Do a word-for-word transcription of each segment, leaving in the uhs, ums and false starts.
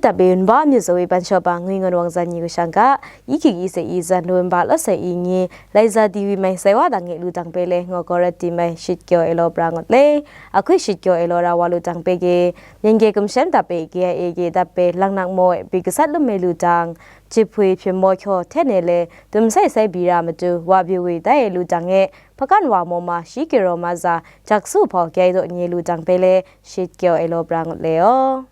Tabe yun ba myit zawi ban shawp ba ngwi ngan wang zan ni ku shang ga, yi king yi se i zan November lo sai i ngi, Laiza T V mai sai wa dang nge lu dang pe le ngo ko rat ti mai shit kyo e lo pra ngut le. A kui shit kyo e lo ra wa lu dang pe ge, myen ge kum shem dap pe ge a e ge dap pe lang nak mo e bi gasat lum me lu dang, chip hui hpyen mo kyo hte ne le, tum sai sai bi ra matu wa bi wi dai e lu dang e, hpakan wa mo ma shi kiro ma za, jak su hpaw gyai do nye lu dang pe le, shit kyo e lo pra ngut le o.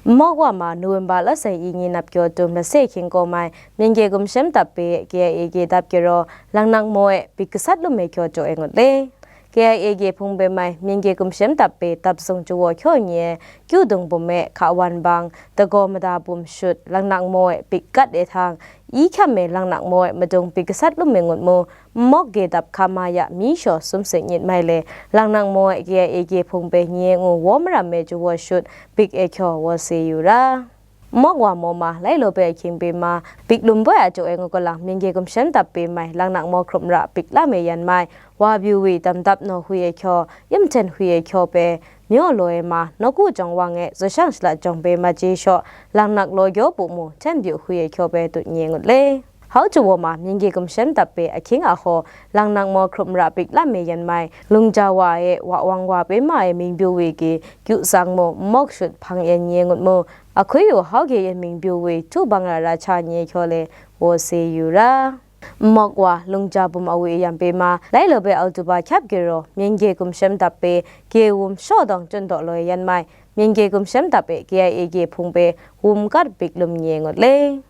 Mawk wa ma November la sai i ngi nap kyaw tum lase hkying kaw mai, myen ge gumshem dap pe K I A ge dap kyaw raw, lang nak mo e, pik gasat lum me kyaw jaw e ngut le. K I A ge hpung pe mai, myen ge gumshem dap pe dap zung jaw kyaw nye, kyu dung bum e, hka wan bang, dagaw mada bum shut, lang nak mo e, pik gat e htang, i hkyam me lang nak mo e, madung pik gasat lum me ngut mu, Mawk ge dap hka ma ya mi shaw sum se nyit mai le, lang nak mo e K I A ge hpung pe nye ngu waw maram me jaw shut, pik e kyaw waw se yu ra. Mawk wa mo ma, lai law pe ahkying pe ma, pik lum boi a jaw e ngu galang, myen ge gumshem dap pe mai, lang nak mo hkrup mara, pik la me yan mai, wa byu wi, dam dap naw hui e kyaw, yim hten hui e kyaw pe, myaw law e ma, nawku jawng wang e, zaw shang shla jawng pe ma je shaw, lang nak law gyaw pu mu, hten byu hui e kyaw pe tut nye ngut le. Hau jaw ma, myen ge gumshem dap pe ahkying a hkaw, lang nak mo hkrup mara pik lam me yan mai, lungja wa e, wa wang wa pe ma e, ming byu wi ki, kyu tsang mu, mawk shut hpang yan nye ngut mu, ahkui u hau ge yan ming byu wi, htu bang ra ra cha nye hkyaw le, wo se yu ra. Mawk wa, lungja bum a wi yam pe ma, lai law pe October hkyap giro, myen ge gumshem dap pe, ge wum shaw dawng chun daw loi yan mai, myen ge gumshem dap pe, K I A ge hpung pe, wum kat pik lum nye ngut le.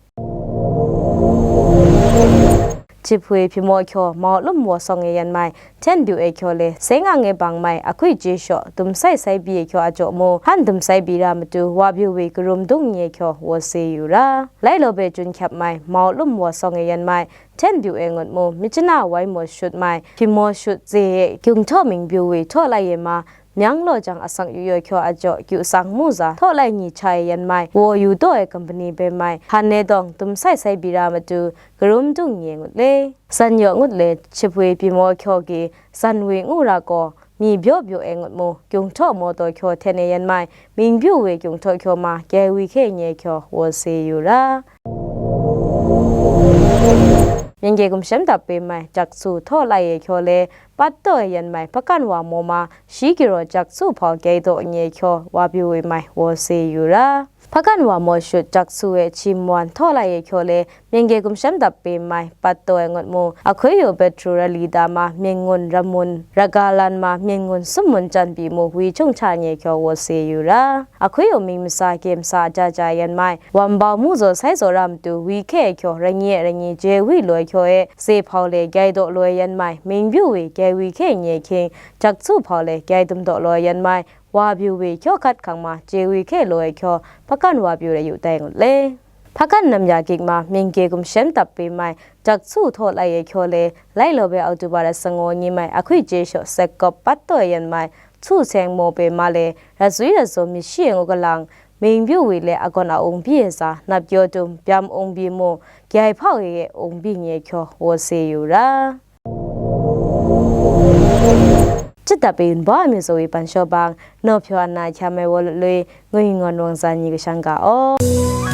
Chip hui hpyi maw hkyaw, mau lum waw sawng e yan mai, hten byu e hkyaw le, seng ang e bang mai, ahkui je shaw, dum sai sai byi e hkyaw a jaw mu, hpan dum sai byi ra matu, wa byu wi karum dung nye hkyaw, waw se yu ra. Lai law be jun hkyap mai, mau lum waw sawng e yan mai, hten byu e ngut mu, myit chana wai maw shut mai, hpyi maw shut ze e, kyung htaw ming byu wi htaw lai e ma, Myang law jang asak yu yaw hkyaw a jaw kyu sang mu za, htaw lai ni chai yan mai, wo yu taw ai kampani bai mai, han ne dawng tum sai sai bira matu, karum dung nye ngut le. San yaw ngut le, chip wi pyi maw hkyaw ki, san wi ngu ra gaw, mi byaw byaw e ngut mu, kyung htaw maw taw hkyaw hten e yan mai, ming byu wi kyung htaw hkyaw ma, gyai wi hkye nye hkyaw, wo se yu ra. Myen ge gumshem dap pe mai, jak su htaw lai e hkyaw le, Pat taw e yan mai, hpakan wa maw ma, shi giraw jak su hpau gyai daw nye hkyaw, wa pyu wi mai, wo se yu ra. Hpakan wa maw shut jak su e chim wan htaw lai e hkyaw le, myen ge gumshem dap pe mai, pat taw e ngut mu, ahkoi yaw petru rali da ma, myen ngun ram mun, raga lan ma, myen ngun sum mun jan pyi mu, wi chung hta nye hkyaw, wo se yu ra. Ahkoi yaw ming masa, gye masa, ja ja yan mai, wam bau mu zaw sai zaw ra matu, wi hke hkyaw, ranyi e ranyi je wi loi hkyaw e, se hpau le, gyai daw loi yan mai, ming byu wi, gyai wi hke nye hkying, jak su hpau le, gyai dum daw loi yan mai, wa byu wi, hkyaw hkat hkang ma, je wi hke loi hkyaw, hpakan wa byu rai yu tai ngut le. Hpakan nam ya gik ma, myen ge gumshem dap pe mai, jak su htaw lai e hkyaw le, lai law be October ra sangaw nyi mai, ahkui je shaw, sek kawp pat taw e yan mai, su seng maw pe ma le, rat zui rat zaw myit shi e ngu galang, ming byu wi le agawn a ung byi e za, nap kyaw tum, byam ung byi mu, gyai hpau e ung byi nye hkyaw, wo se yu ra. Chit dap e yun baw a myit zaw wi ban shaw bang, naw hpyaw ana hkya mai wo lut lui, ngwi ngon wang zan ni kashang ga aw.